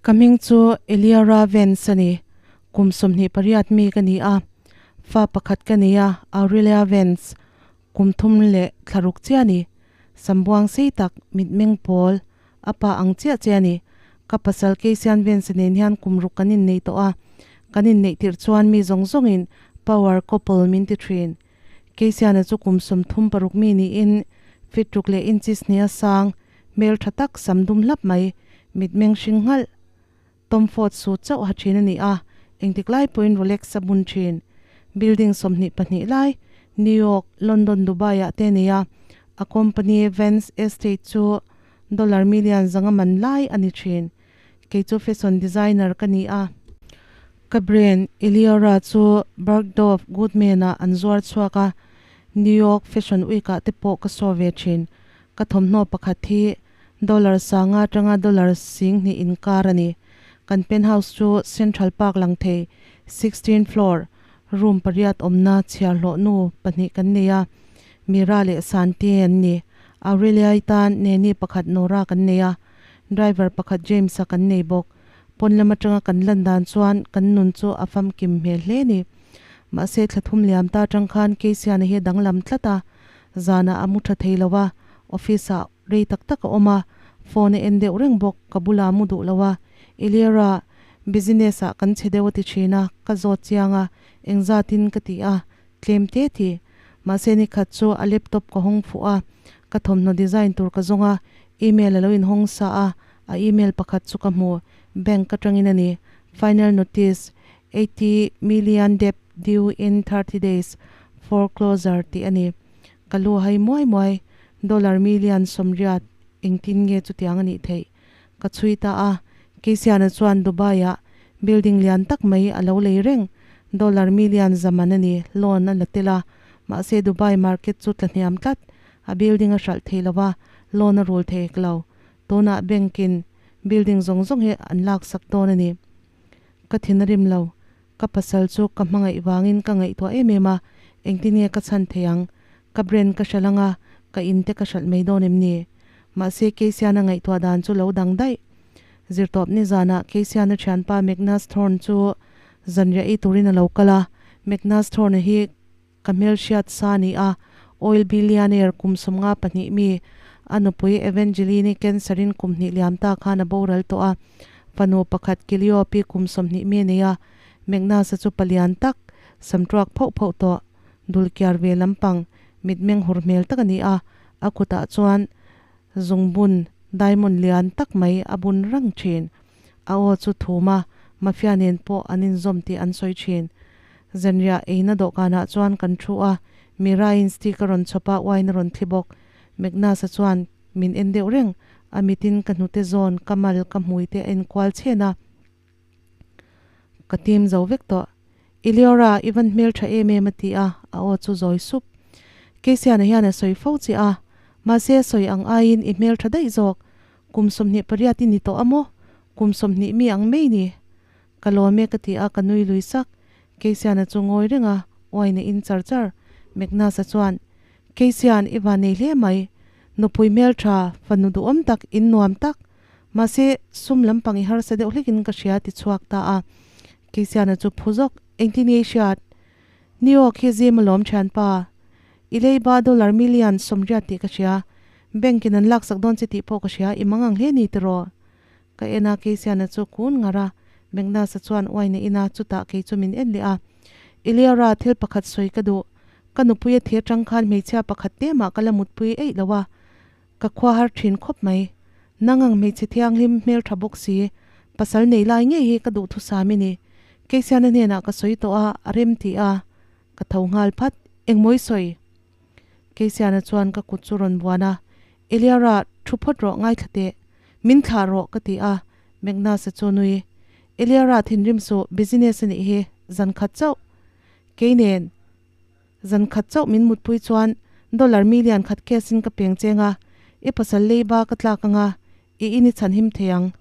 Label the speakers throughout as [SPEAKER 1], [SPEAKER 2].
[SPEAKER 1] Ka hming chu Eliara Vance a ni. Kum 28 mi ka ni a. Fa pakhat ka nei a, Aurelia Vance, kum thum leh thla ruk chiah a ni. Sambuang sei tak, mitmeng pawl, a pa ang chiah chiah a ni. Ka pasal Keisian Vance nen hian kum ruk kan innei tawh a. Kan inneih tirh chuan mi zawng zawngin power couple min ti thin. Keisiana chu kum 36 mi niin feet ruk leh inches hnih a sang, hmel tha tak sam dum hlap mai, mitmeng hring nghalh. Tom Ford suit chauh ha thin a ni a, engtik lai pawhin Rolex a bun thin. Building 22 lai New York, London, Dubai ah te a nei a, a company Vance Estate chu dollar million zanga man lai a ni thin. Kei chu fashion designer ka ni a. Ka brand Eliora chu Bergdorf Goodman ah an zuar chhuak a, New York Fashion Week ah te pawh ka saw ve thin. Ka thawmhnaw pakhat hi dollar sanga atanga dollar 2000 inkar a ni. Kan penthouse chu Central Park lang thei, 16 floor, room pariat awmna chhiarhlawh nu pahnih kan nei a, Mira leh Santi an ni. Aurelia-i tan nanny pakhat Nora kan nei a, driver pakhat James-a kan nei bawk. Pawn lam atanga kan lan dan chuan kan nun chu a famkim hmel hle a ni. Mahse thla thum liam ta atang khan Keisiana hi a danglam tlat a, zanah a mu tha thei lo a, office-ah rei tak tak a awm a, phone a en deuh reng bawk, ka bulah a mu duh lo a, Eliera business ah kan che deuh a ti thin a, ka zawt chiang a, engzatin ka ti a, tlem te ti. Mahse nikhat chu a laptop ka hawng fuh a, ka thawmhnaw design tur ka zawng a, email a lo inhawng sa a, a email pakhat chu ka hmu, bank atangin a ni, final notice, 80 million debt due in 30 days, foreclosure tih a ni. Ka lu hai muai muai, dollar million 80 engtin nge chutiang a nih theih? Ka chhui ta a, Keisiana chuan Dubai ah building lian tak mai a lo lei reng, dollar million zaman a ni, loan a la tel a, mahse Dubai market chu tla hniam tlat, a building a hralh thei lo a, loan a rul thei lo, tunah bank in building zawng zawng hi an lak sak dawn a ni. Ka thin a rim lo, ka pasal chu ka hmangaih vangin ka ngaihtuah em em a, engtin nge ka chhan thei ang? Ka brand ka hralh anga, ka in te ka hralh mai dawn em ni? Mahse Keisiana ngaihtuah dan chu lo dang daih. Zirtawp nizanah Keisiana thianpa Magnus Thorne chu zanriah ei turin a lo kal a, Magnus Thorne hi ka hmelhriat sa a ni a, oil billionaire kum 52 mi, a nupui Evangeline cancer-in kum hnih liam ta khan a boral tawh a, fanu pakhat Calliope kum 20 mi a nei a, Magnus-a chu palian tak, samtuak phauh phauh tawh, dulkiar ve lampang, mitmeng hur hmel tak a ni a, a kutah chuan zungbun, diamond lian tak mai a bun rang thin. A aw chu thum a, mafia nen pawh an inzawm tih an sawi thin. Zanriah eina dawhkanah chuan kan thu a, Mira-in stick a rawn chhawp a, wine a rawn thli bawk. Magnus-a chuan min en deuh reng, a mitin ka hnute zawn, ka mal, ka hmui te a inkual chhen a. Ka tim zo vek tawh. Eliora, i van hmel tha em em a ti a, a aw chu zawi sup. Keisiana hian a sawi fo che a, mahse a sawi ang aiin i hmel tha daih zawk. Kum 28 i ni tawh a maw? Kum 20 mi ang mai ni. Ka lawm e ka ti a, ka nui lui sak. Keisiana chu ngawi reng a, uain a in char char. Magnus-a chuan, Keisian, i van nei hle mai. Nupui hmel tha, fanu duhawm tak, in nuam tak. Mahse, sum lampang i harsa deuh hlekin ka hria ti chhuak ta a. Keisiana chu phu zawk, Engtin nge i hriat? New York hi zim alawm thianpa. I leiba dollar million 80 tih ka hria. Bank in an laksak dawn che tih pawh ka hria, i mang ang hle ni tiraw? Ka en a, Keisiana chu kun ngar a. Magnus-a chuan uaina in a, chutah kei chu min en leh a. Eliora, thil pakhat sawi ka duh. Ka nupui a thi atang khan hmeichhia pakhat te mah ka la mutpui eih lo a. Ka khua har thin khawp mai. Nang ang hmeichhe thianghlim hmel tha bawk si, pasal nei lai ngei hi ka duh thusam i ni. Keisiana hnenah ka sawi tawh a, a rem ti a, ka tho nghal phat. Engmawi sawi? Keisiana chuan ka kut chu rawn buan a, Eliara, thu phawt rawh ngaithla teh. Min thlah rawh ka ti a, Magnus-a chu nui. Eliara thinrim suh, business a nih hi, zan khat chauh. Kei nen. Zan khat chauh min mutpui chuan dollar million khat cash in ka peng cheng a, i pasal leiba ka tlak anga, i in i chhan him thei ang.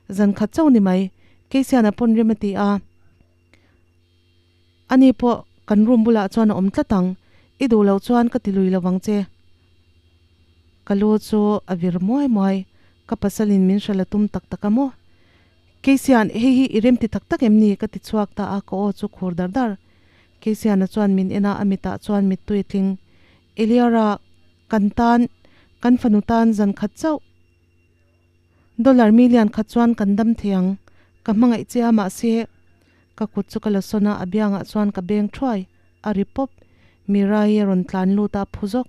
[SPEAKER 1] Zan khat chauh ni mai, Keisiana pawn rem a ti a. Ani pawh kan room bulah chuan a awm tlat ang, i duh loh chuan ka ti lui lovang che. Ka lu chu a vir muai muai, ka pasalin min hralh a tum tak tak a maw? Keisian, hei hi i remti tak tak em ni? ka ti chhuak ta a, ka aw chu khur dar dar. Keisiana chuan min en a, a mitah chuan mittui a tling. Eliara, kan tan, kan fanu tan zan khat chauh. Dollar million khat chuan kan dam thei ang. Ka hmangaih che a, mahse, ka kut chu ka la sawn a, a biangah chuan ka beng thuai. A ri pawp. Mirai a rawn tlan lut a, phu zawk.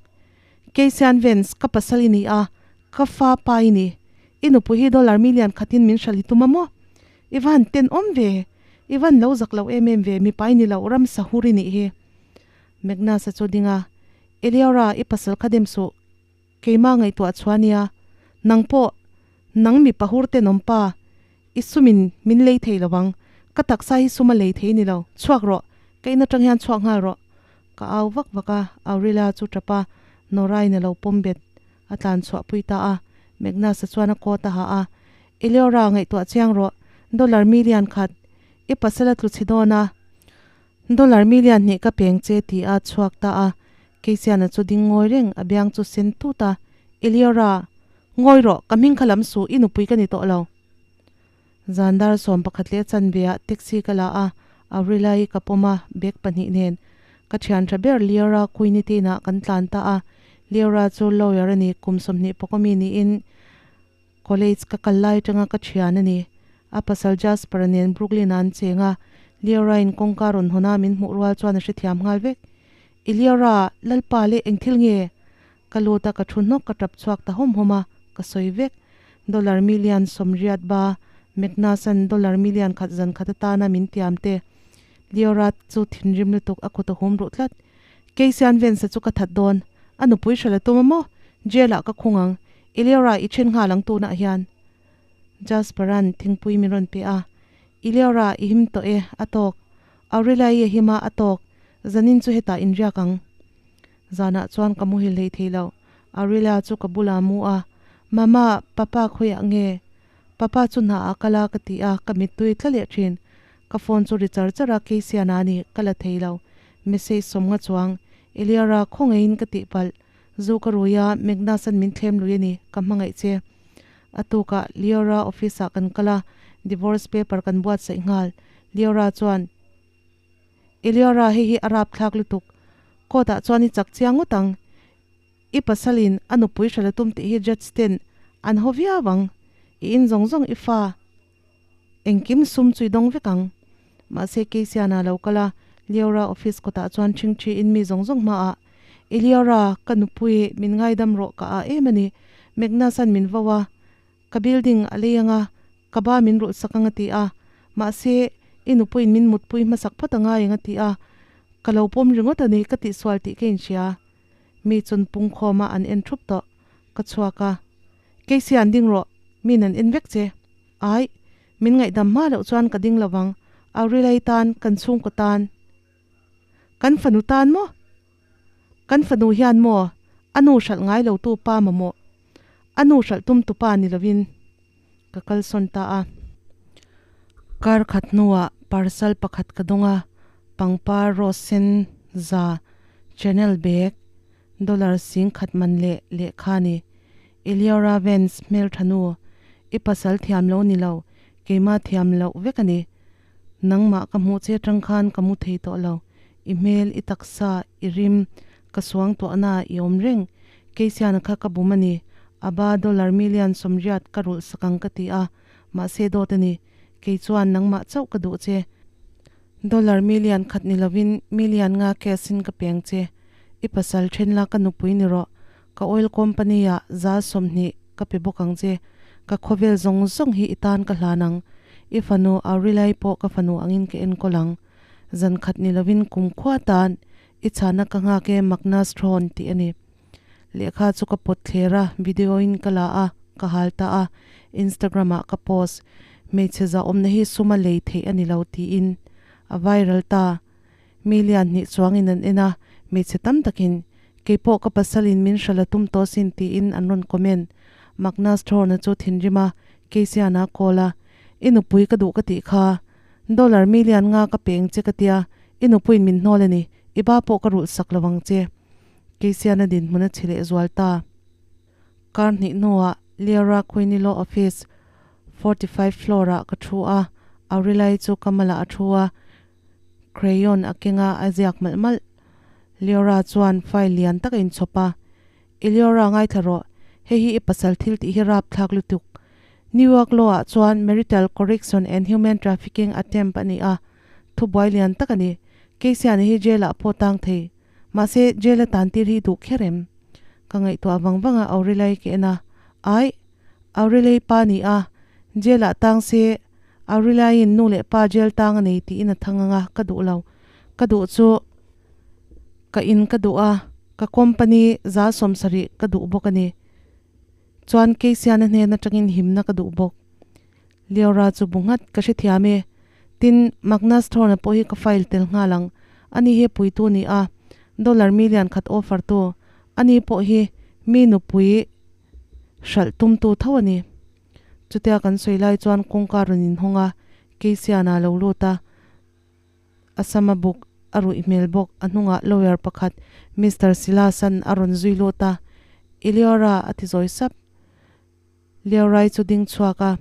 [SPEAKER 1] Keisian Vance, ka pasal i ni a, ka fa pa i ni. I nupui hi dollar million khatin min hralh i tum a maw? I va han tenawm ve! I van lo zak lo em em ve, mipa i ni lo, ramsa hur i nih hi. Magnus-a chu ding a, Eliora, i pasal kha dem suh. Keimah ngaihtuah chhuah nia, nang pawh, nang mipa hur tenawm pa, i sumin min lei thei lo ang, ka taksa hi sum a lei thei ni lo, chhuak rawh, ka in atang hian chhuak nghal rawh. Ka au vak vak a, Aurila chu tap a, Nora-in a lo pawm bet, a tlan chhuah pui ta a, Magnus-a chuan a coat a ha a, Eleora, ngaihtuah chiang rawh, dollar million khat, i pasal a tlu chhi dawn a, Dollar million hnih ka peng che ti a chhuak ta a, Keisiana chu ding ngawi reng, a biang chu sen tut a, Eliora, ngawi rawh, ka hming kha lam suh, i nupui ka ni tawh lo. Zan dar 11 leh chanve ah taxi ka la a, Aurila-i ka pawm a, bag pahnih nen. Ka thian tha ber Liora Quinity inah kan tlan ta a, Liora chu lawyer a ni, kum 20 pawkawmi niin College ka kal lai atanga ka thian a ni. A pasal Jasper-a nen Brooklyn-ah an cheng a, Leora-in kawngka rawn hawn a min hmuh rual chuan a hrethiam nghal vek. I Leora, Lalpa leh eng thil nge? Ka lut a, ka thu hnawk ka tap chhuak ta hawm hawm a, ka sawi vek. Dollar million 80 ba, Magnus-a'n dollar million khat zan khat atana min tiam te. Leora chu thinrim lutuk a kut a hum ruh tlat. Keisian Vance-a chu ka that dawn. A nupui hralh a tum a maw? Jail-ah ka khung ang. Eleora, i then nghal ang tunah hian. Jasper-a'n thingpui min rawn pe a. Eleora, i him tawh e, a tawk. Aurelia-i a him a, a tawk. Zanin chu hetah inriak ang. Zanah chuan ka muhil hlei thei lo. Aurelia chu ka bulah mu a. Mama, Papa khawiah nge? Papa chu hna ah kal a ka ti a, ka mittui tla leh thin. Ka phone chu ri char char a, Keisiana a ni, ka la thei lo. Message 50 chuang, Eliara khawngaihin ka tih palh. Zu ka rui a, Magnus-a'n min thlem lui a ni, ka hmangaih che. A tukah Liora office ah kan kal a, divorce paper kan buatsaih nghal. Liora chuan, Eliara hei hi a rapthlak lutuk, court ah chuan i chak chiang ngawt ang. I pasalin a nupui hralh a tum tih hi judge ten an haw viau ang. I in zawng zawng i fa engkim sum chu i dawng vek ang. Mahse Keisiana lo kal a, Liora office kawtah chuan ṭhingṭhi in mi zawng zawng hmaah, I Liora, ka nupui, min ngaidam rawh ka ah em a ni. Magnus-a'n min vo a, ka building a lei ang a, ka ba min rulh sak ang a ti a. Mahse, i nupuiin min mutpui hmasak phawt a ngai ang a ti a. Ka lo pawm ringawt a ni, ka tihsual tih ka inhria. Mi chun pungkhawm a an en thup tawh. Ka chhuak a. Casey an ding rawh, min an en vek che. Ai, min ngaihdam hma loh chuan ka ding lovang. Aurilai tan, kan chhungkaw tan. Kan fanu tan maw? Kan fanu hian maw a nu hralh ngai lo tu pa mamawh? A nu hralh tum tu pa ni lovin ka kalsawn ta a. Kar khat hnuah parcel pakhat ka dawng a, pangpar rose sen za channel bag dollar 10,000 man leh lehkha a ni. Eliora Vance hmeltha nu, i pasal thiam lo ni lo, keimah thiam loh vek a ni. Nangmah ka hmuh che atang khan ka mu thei tawh lo. I hmel, i taksa, i rim, ka suang tuahna i awm reng. Keisiana kha ka bum a ni. Aba dollar million 80 ka rulh sak ang ka ti a, mahse dawt a ni. Kei chuan nangmah chauh ka duh che. Dollar million khat ni lovin million nga cash in ka peng che. I pasal then la ka nupui ni rawh. Ka oil company ah 20% ka pe bawk ang che. Ka khawvel zawng zawng hi i tan ka hlan ang. I fanu Aurilai pawh ka fanu angin ka enkawl ang. Zan khat ni lovin kum khua tan i chhana ka nghak e Magnus Thrawn tih a ni. Lehkha chu ka pawt thler a, video in ka la a, ka hal ta a, Instagram ah ka post. Hmeichhe zahawmna hi suma lei theih a ni lo tiin a viral ta. Mi lian hnih chuangin an en a, hmeichhe tam takin, Keipawh ka pasalin min hralh a tum tawh sin tiin an rawn comment. Magnus Thorne-a chu thinrim a, Keisiana a call a, I nupui ka duh ka tih kha. Dollar million nga ka peng che ka tia, i nupuiin min hnawl a ni, i ba pawh ka rulh sak lo ang che. Keisiana dinhmun a chhe leh zual ta. Kar hnih hnuah Leora Quinilo office. 45 floor ah ka thu a, Aurilai chu ka malah a thu a, crayon a keng a, a ziak malh malh. Leora chuan file lian tak a inchhawp a, Eleora ngaithla rawh, hei hi i pasal thil tih hi rapthlak lutuk. New York law ah chuan marital correction and human trafficking attempt a ni a, thubuai lian tak a ni. Keisiana hi jail ah pawh tang thei. Mahse jail a tan tir hi duh kher em? Ka ngaihtuah vang vang a Aurelai ka en a, Aih, Aurelei pa ni a, jail ah tang se Aurelaiin nu leh pa jail tang a nei tiin a thang ang a, ka duh lo. Ka duh chu ka in ka duh a, ka company 70% ka duh bawk a ni. Chuan Keisiana hnen atangin himna ka duh bawk. Leora chu bu nghat ka hrethiam e. Tin, Magnus Thorne pawh hi ka file tel nghal ang. Ani hi puitu ni a, dollar million khat offer tu. Ani pawh hi mi nupui hralh tumtu tho a ni. Chutia kan sawi lai chuan kawngka rawn inhawng a, Keisiana a lo lut a. A sama buk a ruih hmel bawk. A hnungah lawyer pakhat Mister Silas-a'n a rawn zui lut a, Eleora a ti zawi sap. Leorai chu ding chhuak a,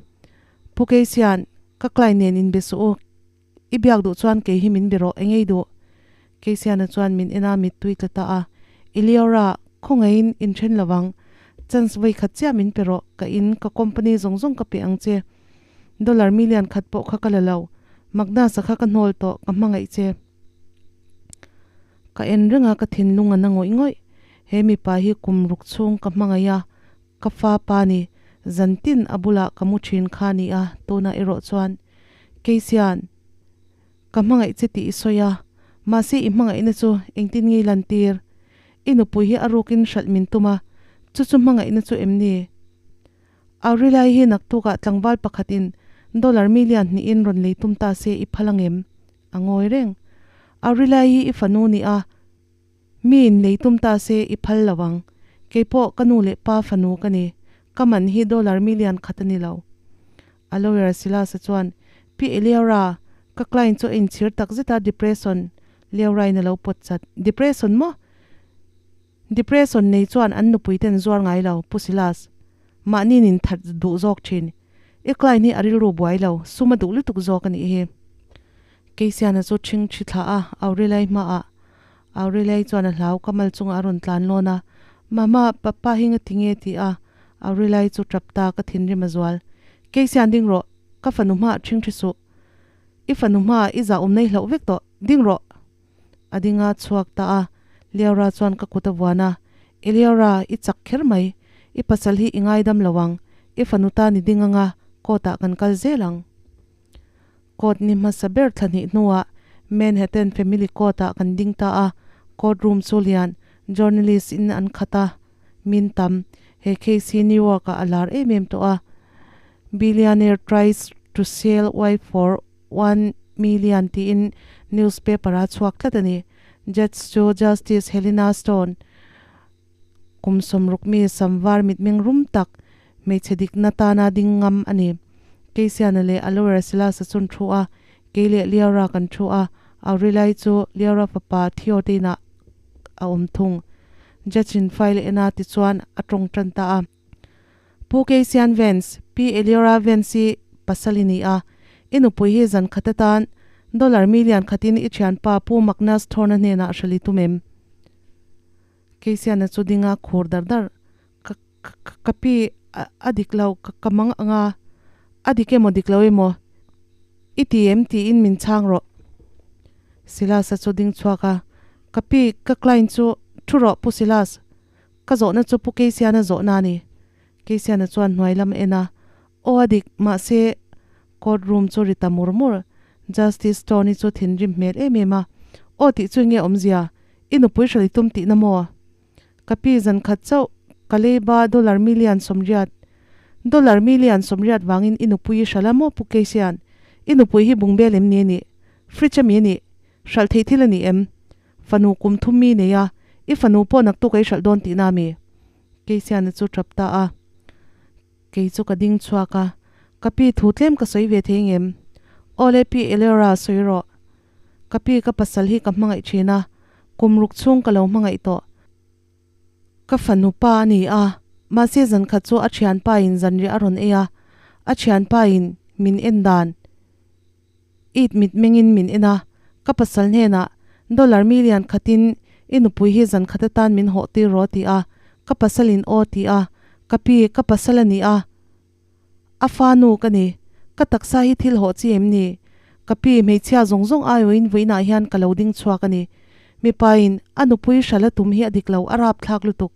[SPEAKER 1] Pu Keisian, ka client nen inbe suh u. I biak duh chuan kei hi min be rawh, engei duh? Keisiana chuan min en a, mittui tla ta a, Eleora, khawngaihin inthen lo vang. Chance vawi khat chiah min pe rawh, ka in, ka company zawng zawng ka pe ang che. Dollar million khat pawh kha ka la lo. Magnus-a kha ka hnawl tawh, ka hmangaih che. Ka en reng a, ka thinlung a na ngawih ngawih. He mipa hi kum ruk chhung ka hmangaih a, ka fa pa ni. Zantin a bulah ka mu thin kha ni a, tunah erawh chuan Keisian, ka hmangaih che tih i sawi a, mahse i hmangaihna chu engtin nge i lantir? I nupui hi a rukin hralh min tum a, chu chu hmangaihna chu em ni? Aurilai hi naktukah tlangval pakhatin dollar million hnihin rawn lei tum ta se i phal angem? A ngawi reng. Aurilai hi i fanu ni a, miin lei tum ta se i phal lo ang. Keipawh ka nu leh pa fanu ka ni, ka man hi dollar million khat a ni lo. A lawyer Silas-a chuan, Pi Eleora, ka client chu a inchhir takzet a, depression, Leorain a lo pawt chat. Depression maw? Depression nei chuan an nupui ten zuar ngai lo, Pu Silas. Mahni nin that duh zawk thin. I client hi a rilru buai lo, sum a duh lutuk zawk a nih hi. Keisiana chu ṭhing ṭhi thlah a, Aurelia-i hmaah. Aurelia-i chuan a hlau, ka mal chungah a rawn tlan lawn a. Mama, papa hi nga ti nge ti a? Aurelia-i chu ṭap ta, ka thinrim a zual. Keisian ding rawh, ka fanu hmaah ṭhing ṭhi suh. I fanu hmaah i zah awm nei hlauh vek tawh, ding rawh! A ding a chhuak ta a, Liaura chuan ka kut a vuan a, I Liaura, i chak kher mai. I pasal hi i ngaidam lo ang. I fanu tan i ding anga, court ah kan kal zel ang. Court ni hmasa ber thla hnih hnuah Manhattan Family Court ah kan ding ta a, court room chu lian, journalist in an khat a, min tam. He case hi New York ah a lar em em tawh a. Billionaire tries to sell wife for 1 million tiin newspaper a chhuak tlat a ni. Judge chu Justice Helena Stone, kum 60 mi samvar mitmeng rum tak, hmeichhe dikna tana ding ngam a ni. Keisiana leh a lawyer Silas-a chun thu a, kei leh Liara kan thu a, Aurilai chu Liara fapa Theo te inah a awm thung. Judge in file ena tichuan a tawng tan ta a. Pu Keisian Vance, Pi Eliora Vance hi pasal i ni a, i nupui hi zan khat atan dollar million khatin i thianpa Pu Magnus Thorne-a hnenah hralh i tum em? Keisiana chu ding a khur dar dar, Ka, ka, ka pi, a, a dik lo, ka, ka mang ang a, a dik emaw dik lo emaw i ti em tiin min chhang rawh. Silas-a chu ding chhuak a, Ka pi, ka client chu thu rawh Pu Silas, Ka zawhna chu Pu Keisiana zawhna a ni. Keisiana chuan hnuai lam a en a, Aw a dik, mahse court room chu ri ta mur mur. Justice Tony chu thinrim hmel em em a, Aw tih chu enge awmzia? I nupui hralh i tum tihna maw? Ka pi zan khat chauh, ka leiba dollar million 80, dollar million 80 vangin i nupui i hralh a maw Pu Keisian? I nupui hi bungbel em ni a nih? Fridge ami a nih? Hralh theih thil a ni em? Fanu kum thum mi nei a, i fanu pawh naktuk ei hralh dawn tihna mi? Keisiana chu tap ta a. Kei chu ka ding chhuak a, ka pi thu tlem ka sawi ve thei ngem? Awle pi Eleora sawi rawh. Ka pi ka pasal hi ka hmangaih thin a, kum ruk chhung ka lo hmangaih tawh. Ka fanu pa a ni a, mahse zan khat chu a thianpa in zanriah a rawn ei a. A thianpa in min en dan it mitmengin min en a, ka pasal hnenah dollar million khatin i nupui hi zan khat atan min hawh tir rawh ti a, ka pasalin aw ti a, ka pi ka pasal a ni a, a fa nu ka ni, ka taksa hi thil hawh chi em ni? Ka pi hmeichhia zawng zawng aiawhin vawiinah hian ka lo ding chhuak a ni. Mipain a nupui hralh a tum hi a dik lo, a rapthlak lutuk.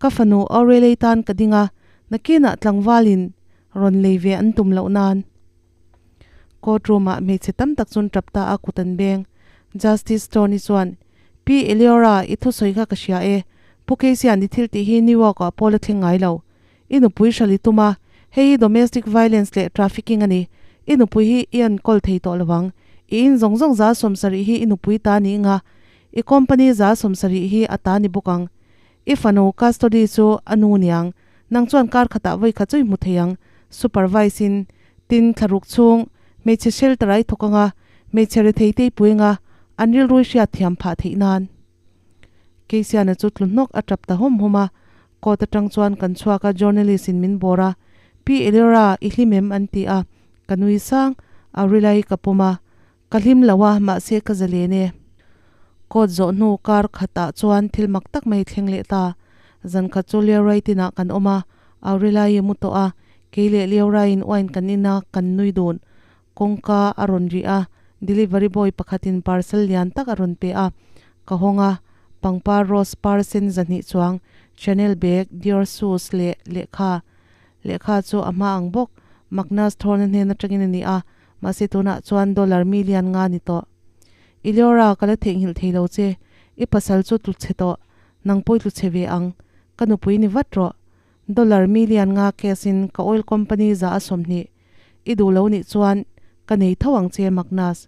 [SPEAKER 1] Ka fanu Aurelie tan ka ding a, nakinah tlangvalin rawn lei ve an tum loh nan. Court room ah hmeichhe tam tak chuan tap ta a kut an beng. Justice Tony chuan, Pi Eleora, i thusawi kha ka hria e. Pu Casey-a'n i thil tih hi New York ah pawh la thleng ngai lo. I nupui hral i tum a, hei hi domestic violence leh trafficking a ni. I nupui hi i enkawl thei tawh lovang. I in zawng zawng 70% hi i nupui ta ni nga, i company 70% hi a ta ni bawk ang. I fanu custody chu a nu niang, nang chuan kar khatah vawi khat chu i hmu thei ang, supervise in, tin thlaruk chhung, hmeichhe shelter ah i thawk anga, hmeichhe rethei te i pui anga, an rilru i hriat thiam phah theih nan. Keisiana chu tlu hnawk a tap ta hawm hawm a, court atang chuan kan chhuak a, journalist in min bawr a, Pi Eleora i hlim em an ti a, ka nui sang, Aurilai ka pawm a, Ka hlim lo a, mahse ka zalen e. Court zawh hnu kar khatah chuan thil mak tak mai thleng leh ta. Zan khat chu Leorai tinah kan awm a, Aurilai mu tawh a, kei leh Leoraiin wine kan in a, kan nui dun. Kawngka a rawn ri a, delivery boy pakhatin parcel lian tak a rawn pe a, ka hawng a, pangpar rose par sen 200 chuang, Chanel bag, Dior shoes leh lehkha. Lehkha chu a hma ang bawk, Magnus Thorne hnen atangin a ni a, Mahse tunah chuan dollar million nga ni tawh. I Leora ka la theihnghilh thei lo che, i pasal chu tlu chhe tawh, nang pawh i tlu chhe ve ang, ka nupui ni vat rawh. Dollar million nga cash in ka oil company 120 i duh lo nih chuan ka nei tho ang che Magnus.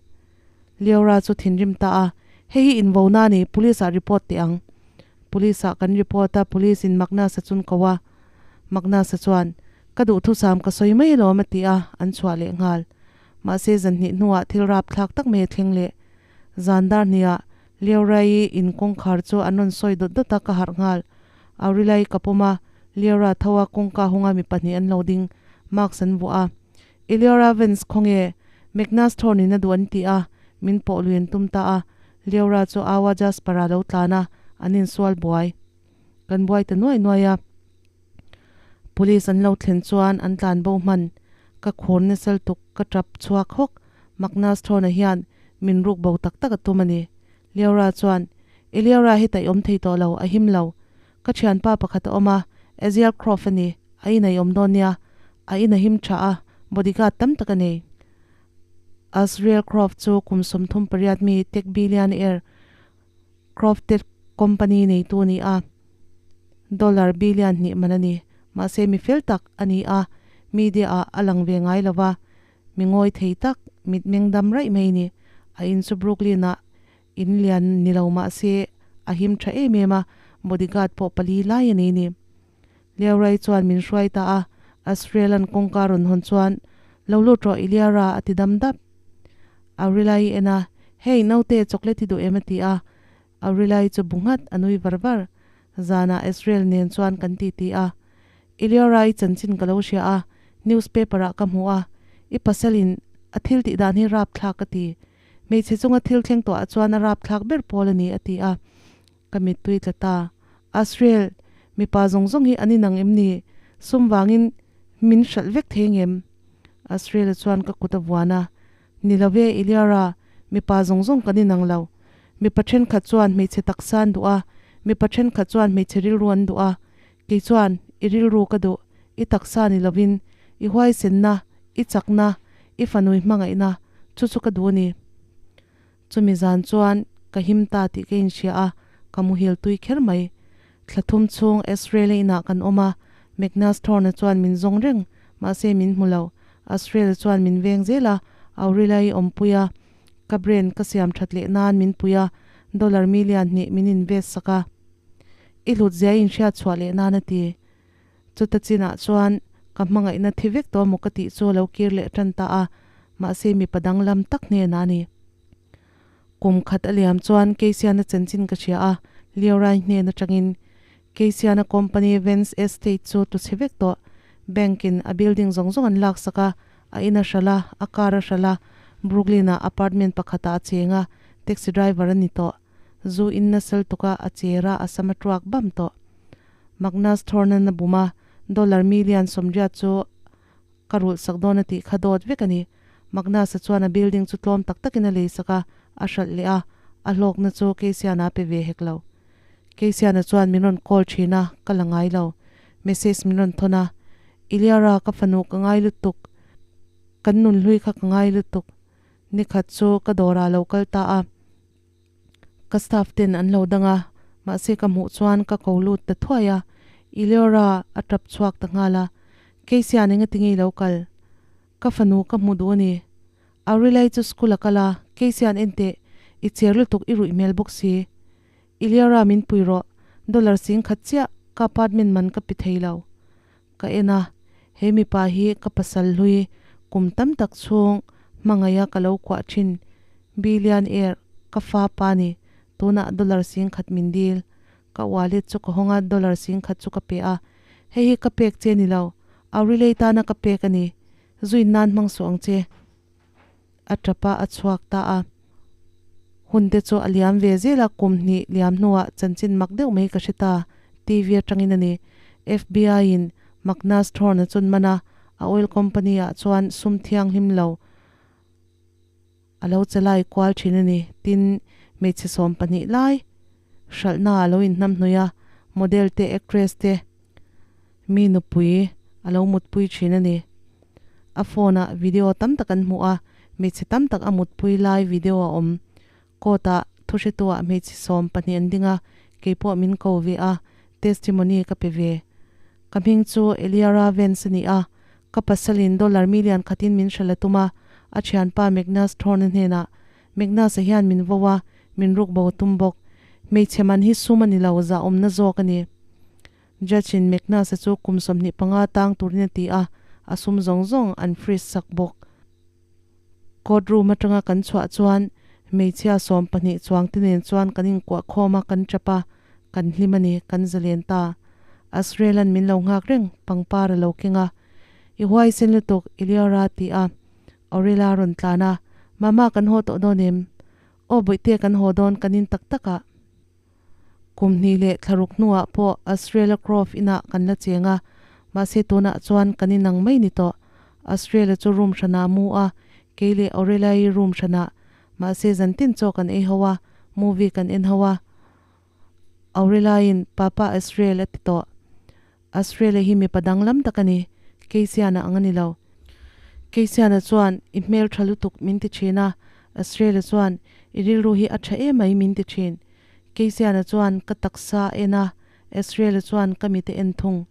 [SPEAKER 1] Leora chu thinrim ta a, hei hi invo na ni, police ah report teh ang. Police ah kan report a, police in Magnus a chun ko a. Magnus-a chuan, Ka duhthusam ka sawi mai alawm a ti a, an chhuah leh nghal. Mahse zanhnih hnuah thil rapthlak tak mai a thleng leh. Zan dar hniah Leora-i in kawngkhar chu an rawn sawi dawt dawt a, ka harh nghal. Aurilai ka pawm a, Leora tho a kawngka hunga mi pahnih an lo ding, mask an vuah a. I Leora Vance khawnge? Magnus Thorne-in a duh an ti a, min pawh lui an tum ta a. Leora chu aua Jasper-a lo tlan a, an insual buai. Kan buai ta nuai nuai a, Police an lo thlen chuan an tlan bo hman. Ka khur nasal tuk ka tap chhuak hawk. Magnus Thorne hian min ruk bo tak tak a tum a ni. Leora chuan, I Leora hi taih awm thei tawh lo, a him lo. Ka thianpa pakhat a awm a, Aziel Croft a ni. A in a i awm dawn nia. A in a him tha a, bodyguard tam tak a nei. Azriel Croft chu kum 38 mi tech billionaire Crofted company neitu a ni a, dollar billion hnih man a ni. Mahse mi fel tak a ni a, media ah a lang ve ngai lo va, mi ngawi thei tak, mitmeng dam raih mai a ni. A in chu Brooklyn ah in lian ni lo mahse a him tha em em a, bodyguard pawh pali lai a nei ni. Leoray chuan min hruai ta a, Asriel-a'n kawngka rawn hawn chuan, Lo lut rawh Iliara a ti dam dap. Aurilai en a, Hey, naute, chocolate i duh em? a ti a. Aurilai chu bu nghat, a nui var var. Zanah Asriel nen chuan kan titi a. Iliara i chanchin ka lo hria a, newspaper ah ka hmu a. I pasalin a thil tih dan hi rapthlak ka ti. Hmeichhe chunga thil thleng tawhah chuan a rapthlak ber pawl a ni, a ti a. Ka mittui tla ta. Asriel, mipa zawng zawng hi an inang em ni? Sum vangin min hralh vek thei ngem? Asriel-a chuan ka kut a vuan a. Ni lo ve, Iliara, mipa zawng zawng kan inang lo. Mipa thenkhat chuan hmeichhe taksa an duh a, mipa thenkhat chuan hmeichhe rilru an duh a. Kei chuan i rilru ka duh, i taksa ni lovin, i huaisenna, i chakna, i fanui hmangaihna, chu chu ka duh a ni. Chumi zan chuan ka him ta tih ka inhria a, ka muhil tui kher mai. Thla thum chhung Asriel-a inah kan awm a, Magnus Thorne-a chuan min zawng reng, mahse min hmu lo. Asriel-a chuan min veng zel a, Aurila-i awmpui a, ka brand ka siam that leh nan min pui a, dollar million hnih min invest sak a. I hlut zia i inhriat chhuah leh nan a ti. Chuta chinah chuan ka hmangaihna thi vek tawh maw ka tih chu a lo kir leh tan ta a, mahse mipa danglam tak hnenah a ni. Kum khat a liam chuan Keisiana chanchin ka hria a, Leorai hnen atangin Keisiana company Vance Estate chu tu chhe vek tawh. Bank in a building zawng zawng an lak sak a, a in a hralh a, a car a hralh a, Brooklyn ah apartment pakhat ah a cheng a, taxi driver a ni tawh. Zu in nasal tuk a, a cher a, a sam a tuak bam tawh. Magnus Thorne-an a bum a, dollar million sawmriat chu ka rulh sak dawn a tih kha dawt vek a ni. Magnus-a chuan a building chu tlawm tak takin a lei sak a, a hralh leh a, a hlawkna chu Keisiana a pe ve hek lo. Keisiana chuan min rawn call thin a, ka la ngai lo. Message min rawn thawn a, Iliara ka fanu ka ngai lutuk, kan nunhlui kha ka ngai lutuk. Nikhat chu ka dawrah a lo kal ta a. Ka staff ten an lo dang a, mahse ka hmuh chuan ka ko lut ta thuai a, Eleora a tap chhuak ta nghal a, Keisian enga tinge i lo kal? Ka fanu ka hmu duh a ni. Aurelia-i chu school a kal a, Keisian enteh, i cher lutuk i ruih hmel bawk si. Eleora min pui rawh, dollar sing khat chiah ka apartment man ka pe thei lo. Ka en a, he mipa hi ka pasal hlui kum tam tak chhung hmangaih a ka lo kuah thin billionaire ka fa pa ni, tunah dollar sing khat min dil. Ka wallet chu ka hawng a, dollar sing khat chu ka pe a, hei hi ka pek che ni lo, Aurilei tana ka pek a ni, zuin nan hmang suh ang che. A tap a, a chhuak ta a. Hun te chu a liam ve zel a, kum hnih liam hnuah chanchin mak deuh mai ka hre ta, TV atangin a ni. FBI in Magnus Thorne a chun man a, a oil company ah chuan sum thianghlim lo a lo che lai kual thin a ni. Tin, hmeichhe 12 lai hralhna a lo inhnamhnawih a, model te, actress te, Mi nupui a lo mutpui thin a ni. A phone ah video tam tak an hmuh a, hmeichhe tam tak a mutpui lai video a awm. Court ah thuhretu ah hmeichhe 12 an ding a, keipawh min ko ve a, testimony ka pe ve. Ka hming chu Eliara Vance a ni a, ka pasalin dollar million khatin min hralh a tum a, a thianpa Magnus Thorne hnenah Magnus-a hian min vo a, min rukbo tum bawk. Hmeichhe man hi sum a ni lo, zahawmna zawk a ni. Judge in Magnus-a chu kum 25 tang turin a ti a, a sum zawng zawng an freeze sak bawk. Court room atanga kan chhuah chuan hmeichhia 12 chuang te nen chuan kan inkuah khawm a, kan tap a, kan hlim a ni, kan zalen ta. Asriel-a'n min lo nghak reng, pangpar a lo keng a. I huaisen lutuk, Eliora a ti a. Aurela a rawn tlan a, Mama kan haw tawh dawn em? Aw bawihte kan haw dawn, kan in tak tak ah. Kum hnih leh thlaruk hnuah pawh Australia Grove inah kan la cheng a, mahse tunah chuan kan inang mai ni tawh. Australia chu room hranah a mu a, kei leh Aurelia-i room hranah. Mahse zantin chaw kan ei ho a, movie kan en ho a. Aurelia-in Papa Australia a ti tawh. Australia hi mipa danglam tak a ni, Keisiana ang a ni lo. Keisiana chuan, I hmel tha lutuk min ti thin a. Australia chuan, I rilru hi a tha emai min ti thin. Keisiana chuan, Ka taksa a en a. Australia chuan, Ka mite en thung.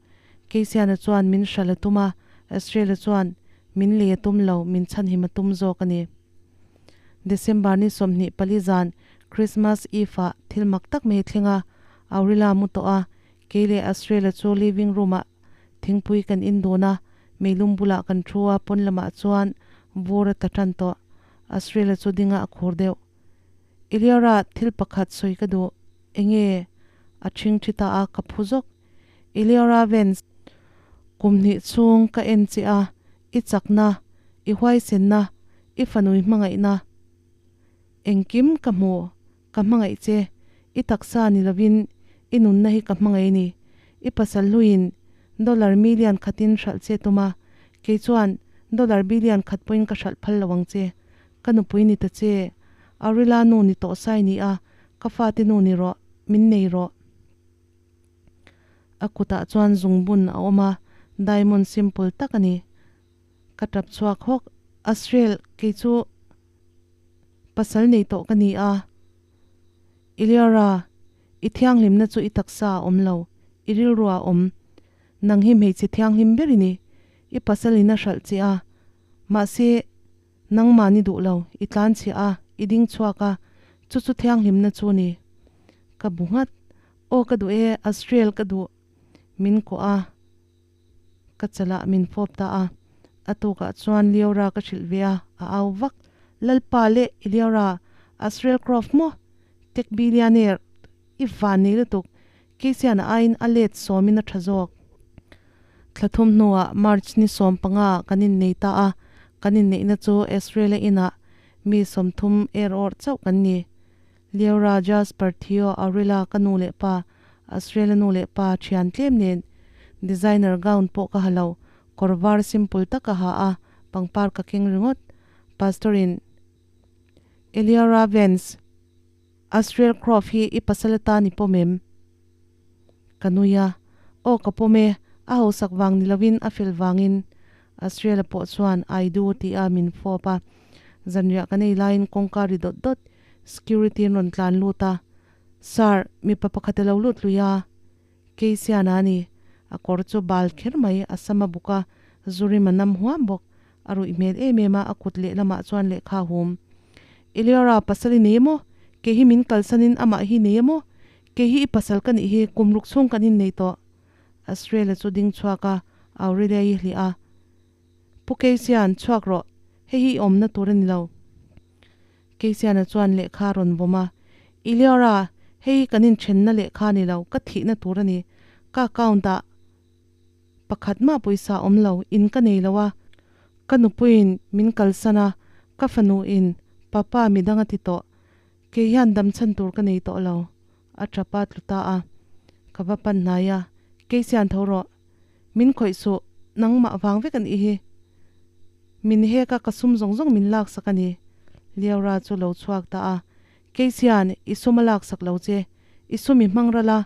[SPEAKER 1] Keisiana chuan, Min hral a tum a. Australia chuan, Min lei a tum lo, min chhanhim a tum zawk a ni. December ni 24 zan, Christmas Eve ah thil mak tak mai a thleng a, Aurila mu tawh a, Kei leh Australia chu living room ah thingpui kan in dun a, meilum bulah kan thu a, pawn lamah chuan vur a ta tan tawh. Australia chu ding ah a khur deuh. Eliora, thil pakhat sawi ka duh. Enge? A ṭhing ṭhi ta a, ka phu zawk. Eliora Vance, kum hnih chhung ka en che a, i chakna, i huaisenna, i fanui hmangaihna engkim ka hmu. Ka hmangaih che, i taksa ni lovin i nunna hi ka hmangaih ni. I pasal hluiin dollar million khatin hralh che tum a, kei chuan dollar billion khat pawhin ka hralh phal lo ang che. Ka nupui ni ta che, Aurila nu ni tawh sai ni a, ka fate nu ni rawh, min nei rawh. A kutah chuan zungbun a awm a, diamond simple tak a ni. Ka tap chhuak hawk, Asriel, kei chu. Pasal nei tawh ka ni a. Iliara, i thianghlimna chu i taksa a awm lo, i rilru a awm. Nang hi hmeichhe thianghlim ber i ni. I pasal in a hralh che a. Mahse, nangmah ni duh lo, i tlan chhiah a, i ding chhuak a, chu chu thianghlimna chu ni. Ka bu nghat. Aw ka duh e, Asriel ka duh. Min kawh a. Ka chalah min fawp ta a, a tukah chuan Liora ka hrilh ve a, a au vak. Lalpa leh i Liora, Asriel Croft maw? Tech billionaire, i van nei lutuk, Keisiana aiin a let sawmin a tha zawk. Thla thum hnuah March ni 15 ah kan innei ta a, kan inneihna chu Esrela inah mi 30 er awrh chauh kan ni. Leora, Jasper, Theo, Aurela ka nu leh pa, Asriela nu leh pa thian tlem nen designer gown pawh ka ha lo, kawr var simple tak ka ha a, pangpar ka keng ringawt. Pastor in Eliora Vance, Asriel Croft hi i pasal atan i pawm em? Ka nui a, Aw ka pawm e, a hausak vang ni lovin a fel vangin. Asriel-a pawh chuan I do tih a min fawp a. Zanriah kan ei laiin kawngka ri dawt dawt, security an rawn tlan lut a. Sir, mipa pakhat a lo lut lui a. Keisiana a ni. A kawr chu bal kher mai, a sam a buk a, zurim a nam huam bawk. A ruih hmel em em a, a kut lehlamah chuan lehkha a hum. Eliora, pasal i nei emaw? Kei hi min kalsanin amah hi nei emaw? Kei hi i pasal ka nih hi, kum ruk chhung kan innei tawh. Asriela chu ding chhuak a, Aurelia i hliah a. Pu Keisian, chhuak rawh. Hei hi i awmna tur a ni lo. Keisiana chuan lehkha a rawn vawm a, Eliora, hei hi kan inthenna lehkha a ni lo, ka thihna tur a ni. Ka account-ah pakhat mah pawisa a awm lo, in ka nei lo a. Ka nupuiin min kalsan a, ka fanuin Papa midang a ti tawh. Kei hian dam chhan tur ka nei tawh lo, a tap a tlu ta a. Ka va pan hnai a, Keisian tho rawh. Min khawih suh, nangmah vang vek a nih hi. Min hek a, ka sum zawng zawng min laksak a ni. Liaura chu lo chhuak ta a, Keisian, i sum a laksak lo che. I sum i hmang ral a,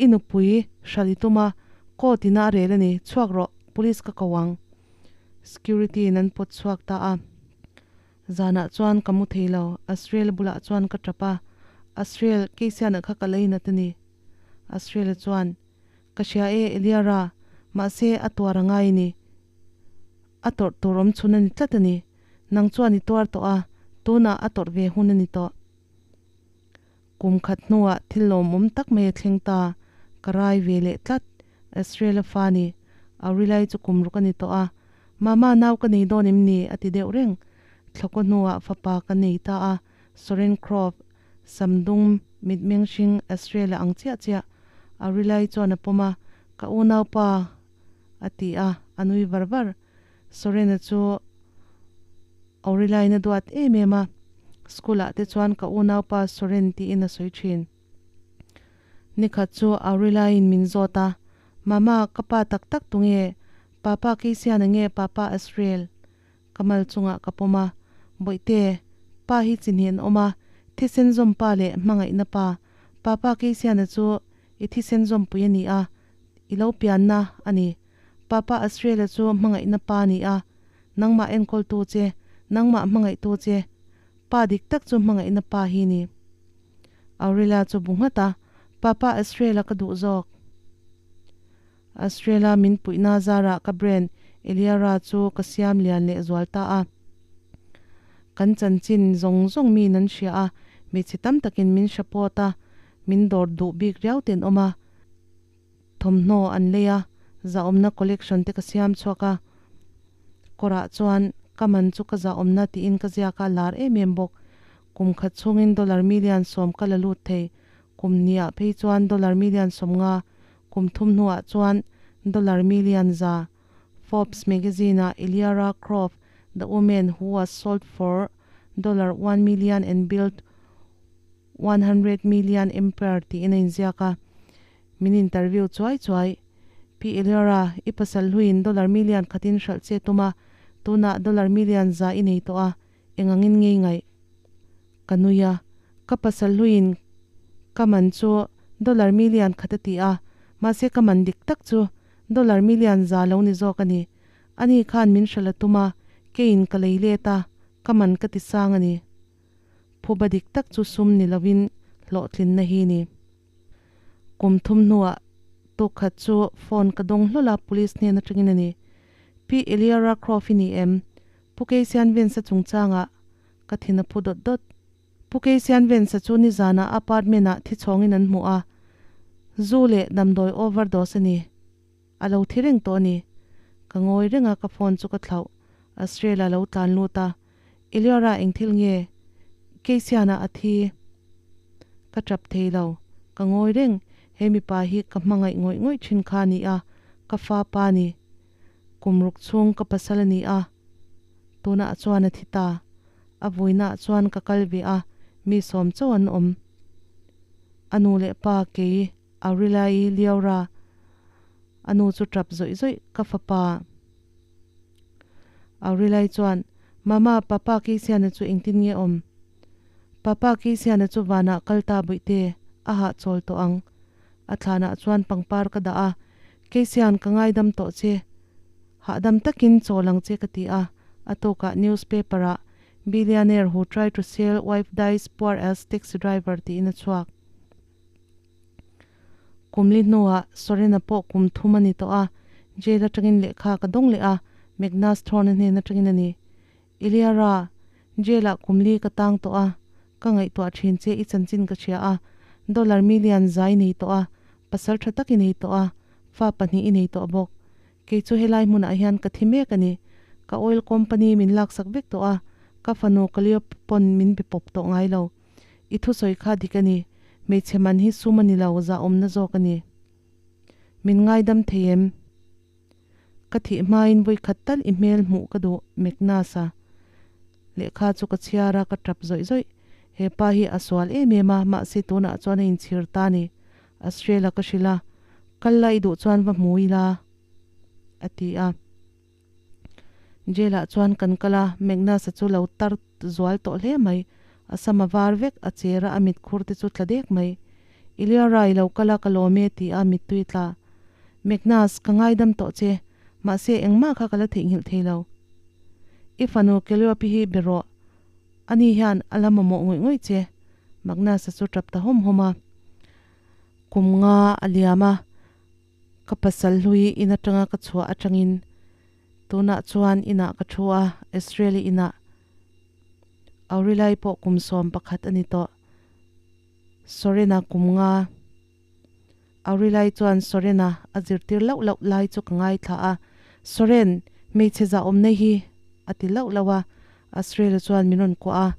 [SPEAKER 1] i nupui hral i tum a, court ina a rel a ni, chhuak rawh, police ka ko ang. Security in an pawt chhuak ta a. Zanah chuan ka mu thei lo, Asriel bulah chuan ka tap a, Asriel, Keisiana kha ka lei nat a ni. Asriel-a chuan, Ka hria e, Eliara, mahse a tuar a ngai a ni. A tawrh tur awm chhun a ni tlat a ni. Nang chuan i tuar tawh a, tunah a tawrh ve hun a ni tawh. Kum khat hnuah thil lawmawm tak mai a thleng ta, ka rai ve leh tlat. Asriel-a fa ni, Aurilai chu kum ruk a ni tawh a, Mama nau ka nei dawn em ni? a ti deuh reng. Thlawkaw hnuah fapa ka nei ta a, Soren Croft, Samdung mitmeng hring Asriel-a ang chiah chiah. Aurilai chuan a pawm a, Ka unaupa a ti a, a nui var var. Soren-a chu Aurilai-in a duat em em a, school-ah te chuan ka unaupa Soren tiin a sawi thin. Nikhat chu Aurilai-in min zawt a, Mama, ka pa tak tak tunge? Papa Keisiana nge Papa Asriel? Ka mal chungah ka pawm a, Bawihte, pa hi chi hnen awm a, thisen zawm pa leh hmangaihna pa. Papa Keisiana chu i thisen zawmpui a ni a, i lo pianna a ni. Papa Asriela chu hmangaihna pa a ni a, nangmah enkawltu che, nangmah hmangaihtu che. Pa dik tak chu hmangaihna pa hi ni. Aurela chu bu nghat a, Papa Asriela ka duh zawk. Australia min puihna zarah ka brand Eliara chu ka siam lian leh zual ta a. Kan chanchin zawng zawng mi nan hria a, hmeichhe tam takin min support a, min dawr duh bik riau ten awm a. Thawmhnaw an lei a, zahawmna collection te ka siam chhuak a. Kawrah chuan ka man chu ka zahawmna tiin ka ziak a, lar em em bawk. Kum khat chhungin dollar million 10 ka la lut thei. Kum hniah phei chuan dollar million 50, Kum thum hnuah chuan dollar million 100 Forbes magazine-ah Eliara Croft, the woman who was sold for dollar 1 million and built 100 million empire tiin a inziak a. Min interview chuai chuai. Pi Eliara, i pasal hluiin dollar million khatin hralh che tum a, tunah dollar million 100 i nei tawh a, eng angin ngei ngaih? Ka nui a, ka pasal hluiin ka man chu dollar million khat a ti a, mahse ka man dik tak chu dollar million 100 lo ni zawk a ni. Ani khan min hralh a tum a, keiin ka lei let a, ka man ka ti sang a ni. Phuba dik tak chu sum ni lovin hlawhtlinna hi ni. Kum thum hnuah tuk khat chu phone ka dawng hlawl a, police hnen atangin a ni. Pi Eliara Croft i ni em? Pu Keisian Vince-a chungchangah Ka thin a phu dawt dawt. Pu Keisian Vensa chu nizanah apartment ah thi chhawngin an hmu a, zu leh damdawi overdose a ni. A lo thi reng tawh a ni. Ka ngawi reng a, ka phone chu ka thlauh. Australia lo tlan lut a, Eliora eng thil nge? Keisiana a thi. Ka tap thei lo. Ka ngawi reng. He mipa hi ka hmangaih ngawih ngawih thin kha a ni a, ka fa pa a ni. Kum ruk chhung ka pasal a ni a, tunah chuan a thi ta. A vuinaah chuan ka kal ve a, mi sawm chauh an awm. A nu leh pa kei Aurelia-i Liaura, a nu chu tap zawih zawih ka fapa. Aurelia-i chuan, Mama, Papa Keisiana chu engtin nge awm? Papa Keisiana chu vanah kal ta bawihte, a hahchawl tawh ang. A thlanah chuan pangpar ka dah a, Keisian ka ngaidam tawh che, hahdam takin chawl ang che ka ti a, a tawkah newspaper ah Billionaire who tried to sell wife dies poor as taxi driver tiin a chhuak. Kumli hnuah Sorena pawh kum thum a ni tawh a, jail atangin lehkha ka dawng leh a, Magnus Thorne hnen atangin a ni. Iliara, Jail-ah kum li ka tang tawh a, ka ngaihtuah thin che i chanchin ka hria a, dollar million za i nei tawh a, pasal tha tak i nei tawh a, fa pahnih i nei tawh bawk. Kei chu helai hmunah hian ka thi mek a ni. Ka oil company min laksak vek tawh a, ka fanu Calliope pawn min be pawp tawh ngai lo. I thusawi kha dik a ni. Hmeichhe man hi sum a ni lo, zahawmna zawk a ni. Min ngaidam thei em? Ka thih hmain vawikhat tal i hmel hmuh ka duh Magnus-a lehkha chu ka chhiar a, ka tap zawih zawih. He pa hi a sual em em a, mahse tunah chuan a inchhir ta a ni. Australia ka hrilh a, kal la i duh chuan va hmu ila a ti a. Jail ah chuan kan kal a, Magnus-a chu lo tar zual tawh hle mai. A sam a var vek, a cher a, a mit khur te chu tla dek mai. Iliara i lo kal a, ka lawm e ti a mittui tla. Magnus, ka ngaidam tawh che, mahse engmah kha ka la theihnghilh thei lo. I fanu Calliope hi be rawh, ani hian a la mamawh ngawih ngawih che, Magnus-a chu tap ta hawm hawm a. Kum nga a liam a. Ka pasal hlui in atanga ka chhuah atangin tunah chuan inah ka thu a, Israeli inah Aurilai pawh kum 11 a ni tawh. Sorena kum nga. Aurilai chuan Sorena a zirtir lauh lauh lai chu ka ngaithla a, Soren, hmeichhe zahawmna hi a ti lauh lauh a, Asriela chuan min rawn kuah a.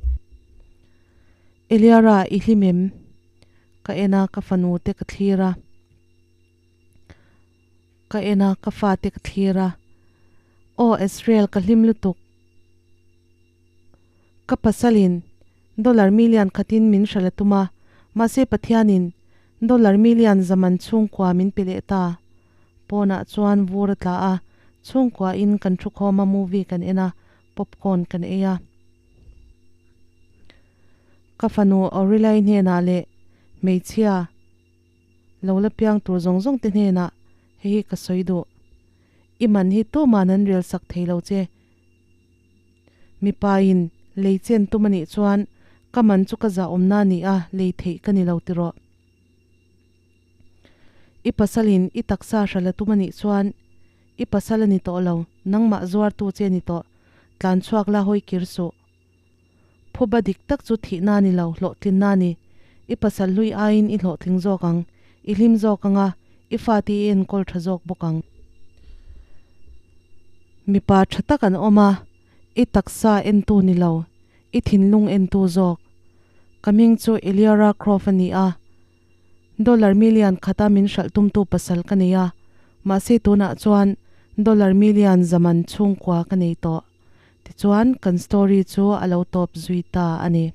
[SPEAKER 1] Eliara, i hlim em? Ka en a, ka fanu te ka thlir a. Ka en a, ka fate ka thlir a. Aw Israel, ka hlim lutuk. Ka pasalin dollar million khatin min hral a tum a, mahse Pathianin dollar million zaman chhungkua min pe leh ta. Pawnah chuan vur a tla a, chhungkuain kan thukhawm a, movie kan en a, popcorn kan ei a. Ka fanu Aurelia-i hnenah leh hmeichhia. Lo la piang tur zawng zawng te hnenah hei hi ka sawi duh. I man hi tuman an rel sak thei lo che. Mipa in lei chen tum a nih chuan ka man chu ka zahawmna a ni a, lei theih ka ni lo tiraw. I pasal in i taksa hral a tum a nih chuan i pasal a ni tawh lo, nangmah zuartu che a ni tawh, tlan chhuak la hawi kir suh. Phuba dik tak chu thihna a ni lo, hlawhtlinna a ni. I pasal hlui aiin i hlawhtling zawk ang, i hlim zawk ang a, i fate i enkawl tha zawk bawk ang. Mipa tha tak an awm a, i taksa entu ni lo, i thinlung entu zawk. Ka hming chu Eliora Croft a ni a, dollar million khata min hralh tumtu pasal ka nei a, mahse tunah chuan dollar million zaman chhungkua ka nei tawh. Tichuan, kan story chu a lo tawp zui ta a ni.